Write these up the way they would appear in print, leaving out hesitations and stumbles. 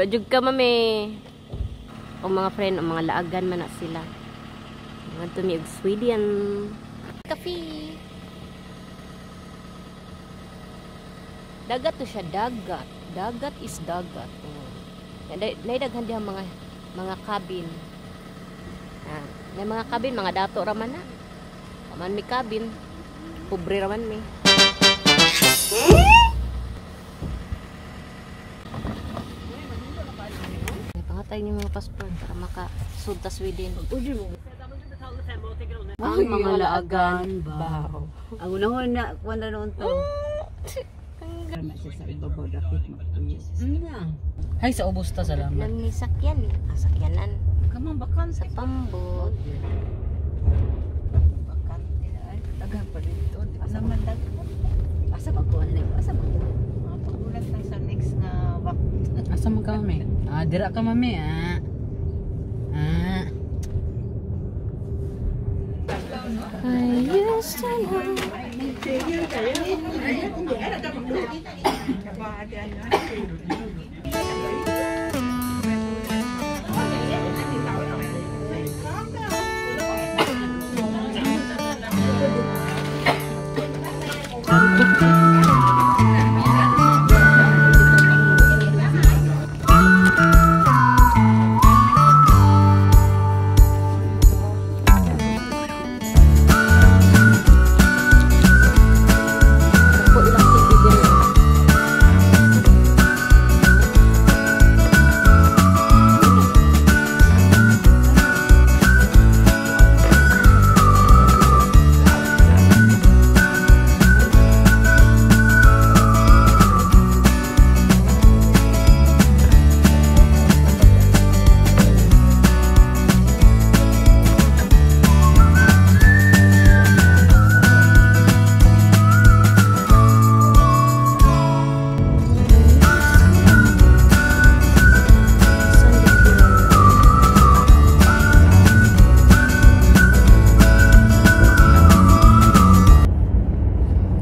Wa jud ka, mami. Ang mga friend, ang mga laagan man na sila. Mga tumi og Sweden. Cafe. Dagat to siya, dagat. Dagat is dagat. Oh. Naidaghan diha mga cabin. Ah, may mga cabin, mga dato ra man na. Kaman may cabin. Pobre ra man mi. Pangatay niyo mga passport para makasud ta Sweden. Ang mga laagan ba. Ang unahon na kuan na noon to. Kana siya sa ibabaw dapit magpuyo. Hay sa ubos ta, salamat. Nang sakyan, sakyanan. Kamang bakan Sa pambot. Bakante na ay taga pa dito. Asa man dag. Asa ba kuan na? Asa ba kuan? Mga pagulat lang sa next nga wak. Asa man ka, mami? Ah, dira ka, mami, ah. Ah. I used to know. Po ilang TV din.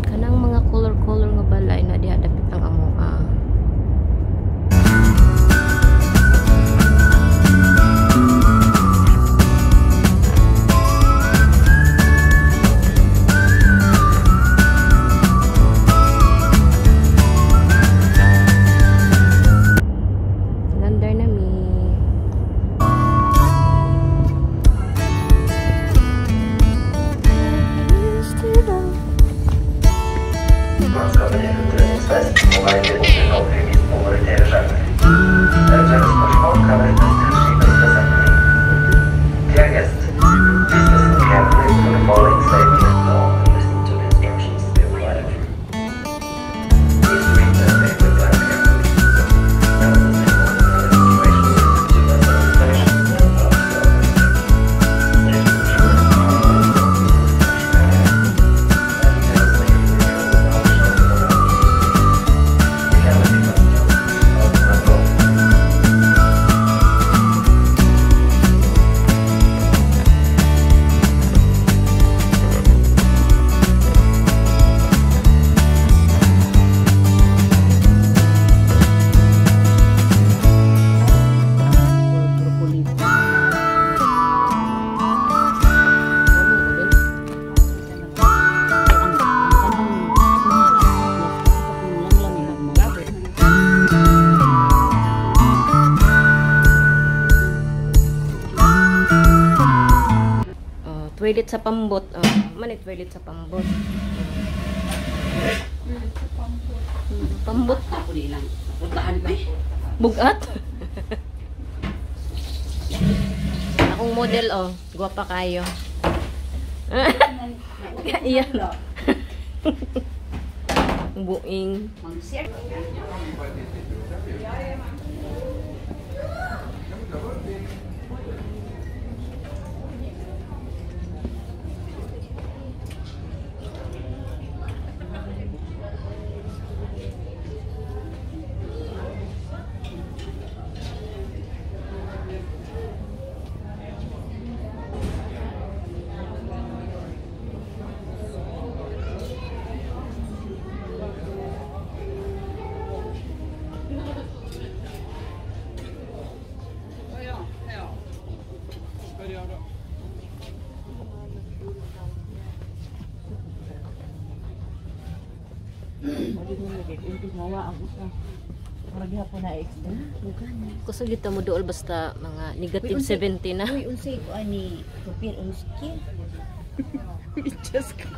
Kanang mga color-color nga balay na diha dapit ang amoa. Landar na mi. Dear guests, please listen carefully to the following statement now and listen to the instructions they provided you. Please read the safety plan carefully. Note the important situation to the station and of the station. Broccoli. Oh, toilet sa pambot. Oh, man toilet sa pambot. Pambot. Ako di lang. Puntahan ba eh? Bugat. Akong model oh, gwapa kayo. Iyan. Buing. Kusog gyud mo dool basta mga negative 70 na. Uy, unsay ko ani tupir unski. Bitches ka.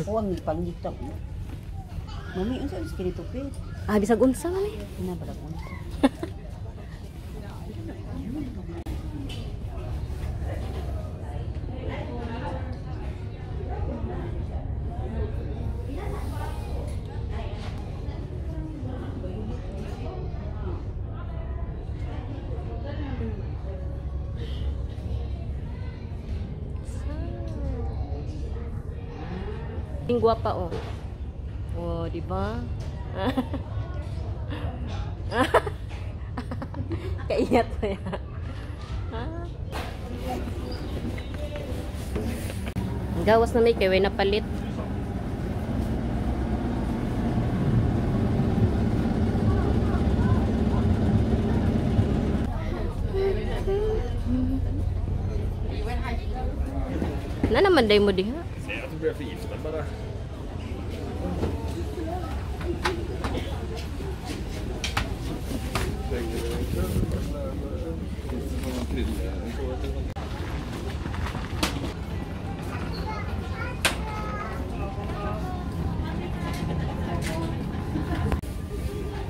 Ako ang ipangita ko. Mami, unsa unski ni tupir? Ah, bisag unsa man eh. Ina ba unsa? Ang gwapa oh. Oh, di ba? Kaiyat pa ya. Ang gawas na may kay way napalit. Na naman day mo diha. Ser at du blir forgifta bare.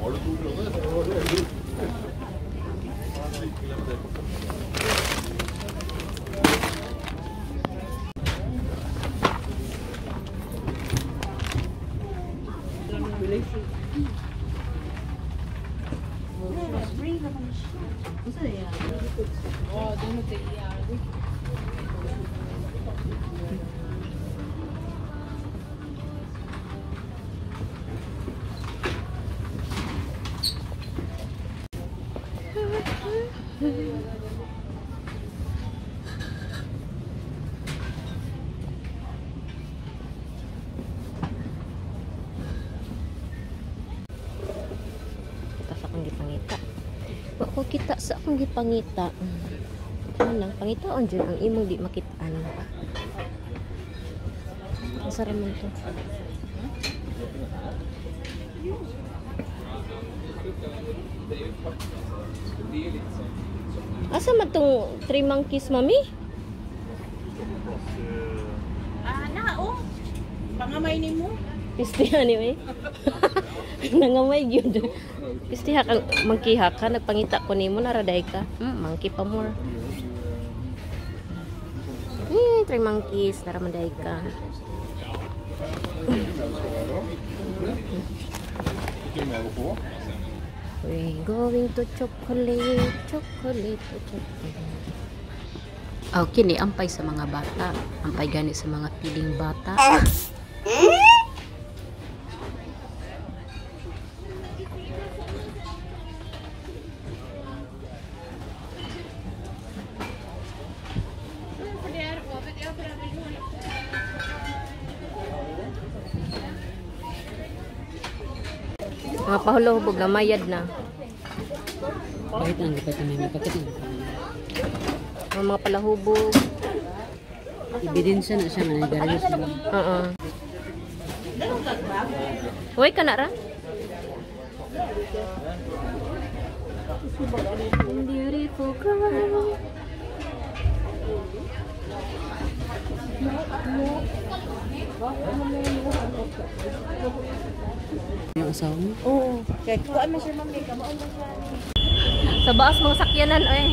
Har du 2 kroner? Ikke glem det kortet. Kita sa akong gipangita. Wa ko kita sa akong gipangita. Ano lang, pangitaon dyan ang imong di makitaan. Asa ra man to? Asa man tong three monkeys, mami? Ah, na oh. Pangamay nimo. Pistiha ni eh. Nangamay gyud. Pistiha kang mangkiha ka nagpangita ko nimo naraday ka. Monkey pa more. Three monkeys naramanday ka. We going to chocolate, chocolate, chocolate. Okay ni ampay sa mga bata, ampay gani sa mga piling bata. Mga pahulohubog na mayad na. Bakit ang gipay kami? Bakit ang gipay? Ang mga palahubog. Ebidensya na siya nga nagdarayo siya. Oo. Uy, ka na ra? Beautiful girl. Yung asawa mo? Oo. Kay kuan man siya mami, kamaon man siya. Sa baas mga sakyanan, ay.